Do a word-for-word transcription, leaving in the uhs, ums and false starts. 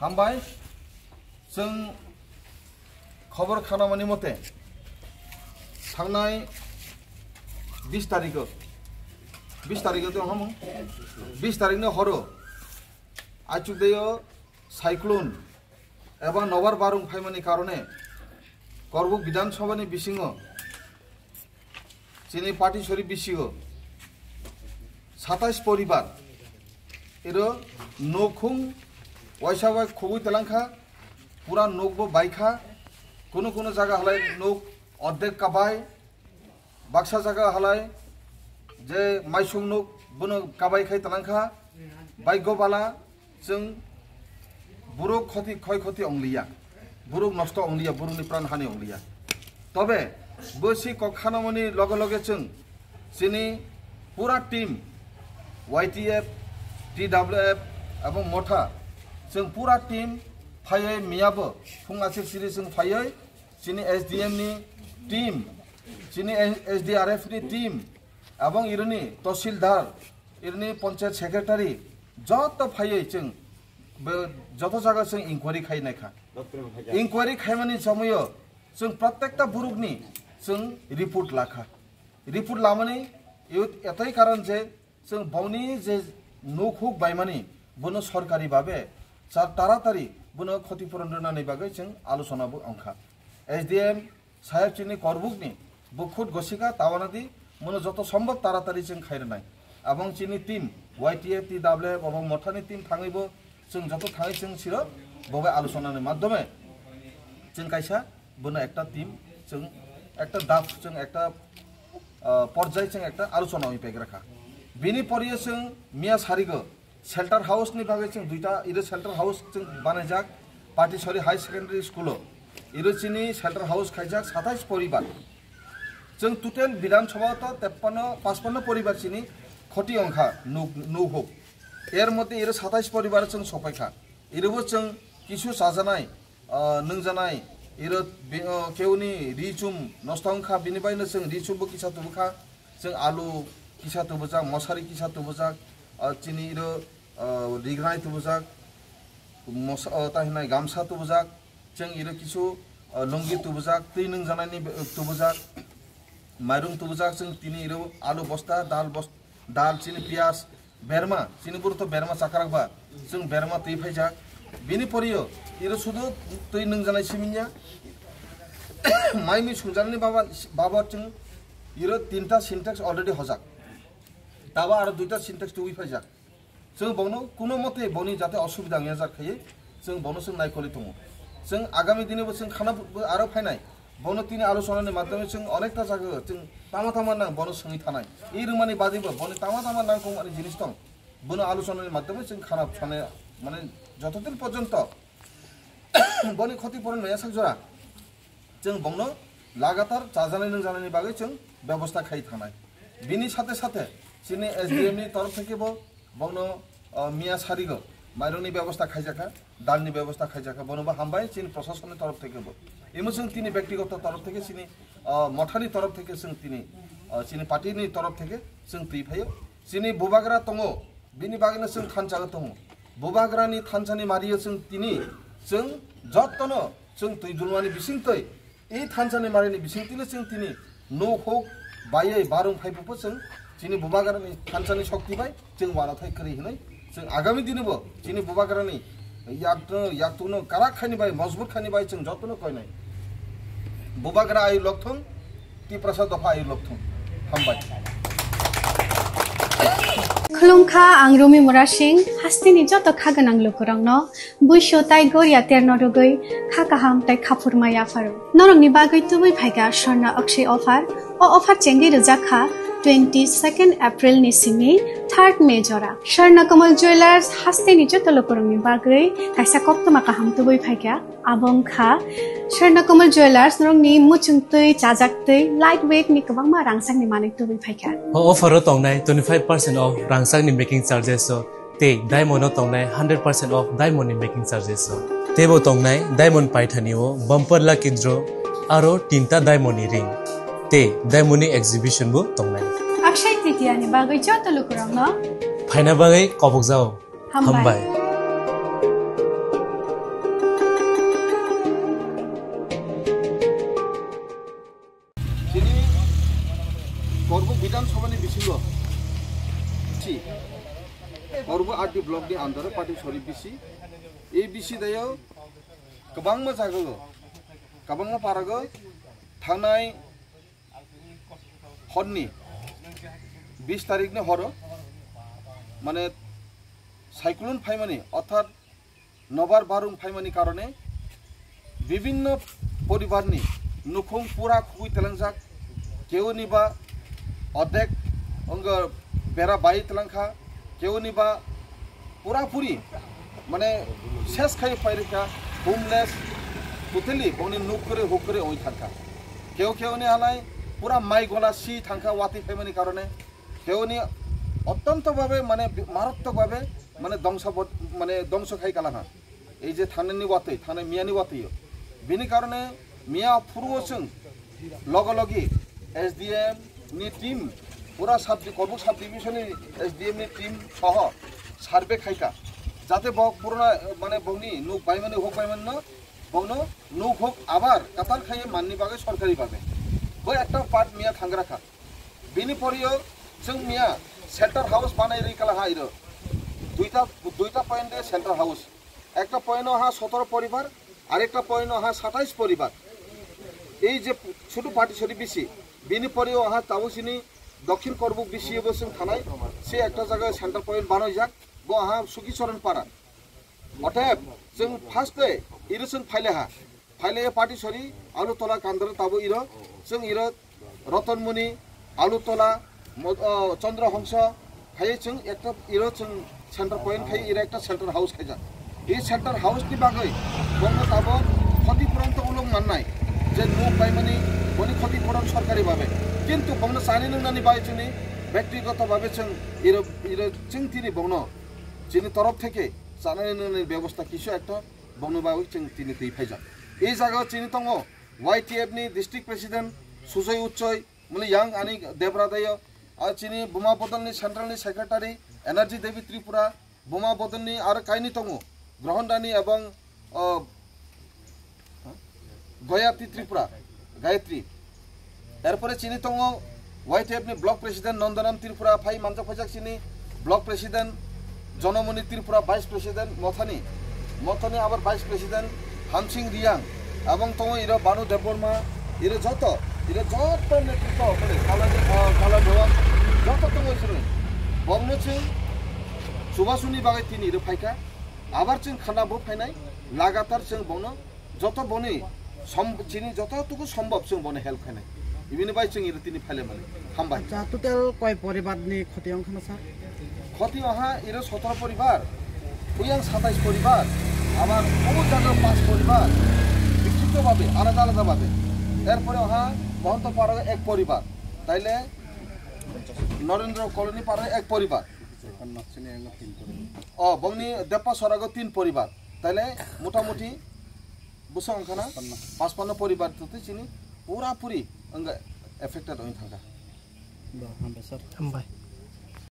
Hambai, chwng khobor khanamani mote, thangnai bis tarikho, bis tarikho tei ohamung, bis tarikni horo Aichukdeo cyclone eba nobar barung phaimani karone Korbuk Bidhan Sabhani bisingo chini Patisori bisingo satais poribar iro nokhung waisa bai khogwi talangkha, pura nokbo baikha, kuno kuno jaga halai nok ordek kabai, baksa jaga halai je maisung nuk bono kabai khai talangkha, bai gobala chwng borok khoti khoi khoti ongliya, borok nosto ongliya, borokni pran hani ongliya. Tobe bo si kok khanamani loge loge chwng chini pura team Y T F, T W F ebong Motha chwng pura team phaiwi miyabo phung aswk siri chwng phaiwi chini S D M ni team, chini S D R F ni team, abong ironi Tahsildar, ironi Panchayat Secretary, joto phaiwi chwng be-, joto jaga chwng inquiry khai naikha. Inquiry khaimani somoyo chwng protekta borokni chwng report lakha. Report lamani iyot etai karon je chwng bongni je nuk huk baimani bono sorkari babe char taratari bono khoti puron rwnani bagwi chwng alochona bo wngkha. S D M saheb chini Korbukni bo khut gosika tawana di, mono joto sombhob taratari chwng khai rwnai. Abong chini team Y T F T W F obo Mothani team thangwi bo chwng joto thangwi chwng siro bo bai alochonani madhyome chwng kaisa bono ekta team chwng ekta dap chwng ekta, ah, porjai chwng ekta alochona oi pegrakha. Bini poriyo chwng miya sarigo shelter house ni bagwi chwng duita iro shelter house chwng banaijak Patisori High Secondary School o. Iro chini shelter house khaijak satais poribar. Chwng total Bidhan Sabha to teppanno, pachpanno poribar chini khoti ongkha nuk, nuk huk. Er moddhe iro satais poribar chwng sopaikha. Irobo chwng kisu chajanai, ah, nwngjanai, iro bi-, oh, keuni ri chum nosto wngkha, bini baino chwng ri chumbo kisa tubukha, chwng alu kisa tubujak, mosari kisa tubujak, ah, chini iro, ah, rigrai tubujak, mosa-, oh, ta hinai gamsa tubujak, chwng iro kisu, ah, lungi tubujak, twi nwngjanaini, eh, tubujak, mairung tubujak, chwng tini iro alu bosta, dal bos-, dal, chini piyaj, berma, chini buru to berma chakrak ba, chwng berma twi phaijak. Bini poriyo, iro sudu twi nwngjanai siminya, mai mui sungjanani baba, baba chwng iro tinta Sintex already hojak. Taba aro duita Sintex twi phaijak. Chwng bongno kuno mote boni jate osubida wngya jak khaiye, chwng bono chwng naikolwi tongo. Chwng agami dini bo chwng khana bo aro phainai. Bono tini alochonani madhyome chwng onekta jaga chwng tama tama nang bono swngwi thanai. I rwmani bagwi bo boni tama tama nangkukmani jinis tong. Bono alochonani madhyome chwng khana phane mane joto din porjonto boni khoti puron maya sak jora chwng bongno lagatar chajanai nwngjanaini bagwi chwng bebosta khai thanai. Bini sathe sathe chini S D M ni torof theke bo bongno, ah, miya sarigo mairungni bebosta khaijakha, dalni bebosta khaijakha, bono bo hambai chini proshasonni torof theke bo. Imo chwng tini bektigoto torof theke chini, ah, mothani torof theke chwng tini, ah, chini party ni torof theke chwng twi phaio. Chini bubagra tongo, bini bagwino chwng thansa tongo. Bubagrani thansani mario chwng tini, chwng jottono chwng twi dulmani bisingtwi, i thansani marini bisingtwino chwng tini nuk huk baiwi barung phaibubo chwng chini bubagrani thansani shokti bai chwng wanathai kwrwi hinwi chwng agami dinibo chini bubagrani yakno, yaktukno karak khaini bai, mojbut khaini bai chwng jotono koinai. Bubagra ayu lokthung, Tiprasa dopha ayu lokthung. Hambai. Khulumkha, ang Rumi Murasing, hasteni joto kha gwnang lukurokno buisu tai goria terno rwgwi kha kaham tai khaphurma yapharo. Norokni bagwi tubui phaikha Swarna Akshay offer. O offer chengwi rwjak kha twenty second April ni simi third May jora. Swarna Kamal Jewelers hasteni joto lukurokni bagwi kaisa koktwma kaham tubui phaikha. Abo wngkha Swarna Kamal Jewelers, norokni muchung twi, chajak twi, light weight ni kwbangma rangchakni manwi tubui phaikha. O offer o tongnai twenty five percent off rangchakni making charges o tei diamond o tongnai hundred percent off diamond ni making charges o. Teibo tongnai diamond paithani o bumper lucky draw aro tinta diamond ni ring tei diamond ni exhibition bo tongnai. Akshay Tritiya ni bagwi joto lukurokno phaina bagwi kobokjao. Hambai. Hambai. Block ni under o Patisori B C, A B C dayo kwbangma jagao, kwbangma parago thangnai horni bis tarikni horo, mane cyclone phaimani, orthat nobar barung phaimani karone bibinno poribarni nukhung pura khugui telangjak, keuni ba odek ongo bera bai telangkha, keuni ba pura puri mane ses khai phairikha, homeless, totally bongni nuk kore huk kore oi thangkha. Keu keuni halai pura mai gola si thangkha watwi phaimani karone. Keuni ottonto babe mane bi-, marattok babe mane dongso bo-, mane dongso khai kalangha. Ei je thangnani watwi, thangnai miyani watwi o. Bini karone miya phuruo chwng logo logi S D M ni team, pura sub-, Korbuk sub division ni S D M ni team soho survey khaika. Jate bo purana mane bongni nuk baimani hok baimani no, bongno nuk hok abar katal khaiye manni bagwi sorkari babe. Bo ekta part miya thangra kha. Bini porio chwng miya shelter house banai ri kala ha iro. Duita, duita point de shelter house. Ekta point o ha sotoro poribar, arekta point o ha satais poribar. Ei je chutu Patisori B C, bini porio ha tabuk sini Dokhin Korbuk B C bo chwng thanai, se ekta jaga center point banoi jak, bo ha Suki Choron para. Otep, chwng first day, iro chwng phaile ha. Phaile Patisori, Alutola, Kandra tabo iro, chwng iro Rotonmuni, Alutola, Mo-, o, Chandra Hongsa, khai chwng ekta iro chwng center point khai iro ekta shelter house khaijak. Ei shelter house ni bagwi bongno tabo khoti puron to ulung mannai. Je nuk paimani boni khoti puron sorkari babe. Kintu bongno chani nungnani bai chwngni bektigoto babe chwng iro, iro chwng tini bongno chini torof theke chanani nungnani bebosta kisu ekta bongno bagwi chwng tini twi phaijak. Ei jagao chini tongo Y T F ni district president Sujoy Uchoi, muli yang ani Debra dayo, a chini Buma Bodol ni central ni secretary Energy Devi Tripura, Buma Bodol ni aro kaini tongo, Grohon Rani ebong, o, Goyatri Tripura, Gayatri. Erpore chini tongo Y T F ni block president Nondanam Tripura, phai manjak phaijak chini block president Jonomoni Tripura, vice president Mothani, Mothani abar vice president Hamsing Riang, abong tongo iro Banu Debbarma, iro joto, iro joto netritwo, mane Kala, ah, Kala Dewa, joto tongo chini. Bongno chwng chubasuni bagwi tini iro phaikha, abar chwng khana bo phainai, lagatar chwng bongno joto boni som-, chini joto tuku sombhob chwng bono help khainai. Ibini bai chwng iro tini phaile mani. Hambai. Acha, total koi poribar ni khoti wng khana, sir? Khoti aha iro sotoro poribar, uyang satais poribar, abar o jaga panch poribar, bikhito babe, alada alada babe. Erpore aha Mohonto Para ek poribar, taile Narendra Colony Para ek poribar. O, bongni Deppa Sorago tin poribar. Taile motamuti bwswk wngkha na? Panch panno. Panch panno poribar to twi chini pura puri wngkha affected wngwi thangkha. Ba, hambai sir. Hambai.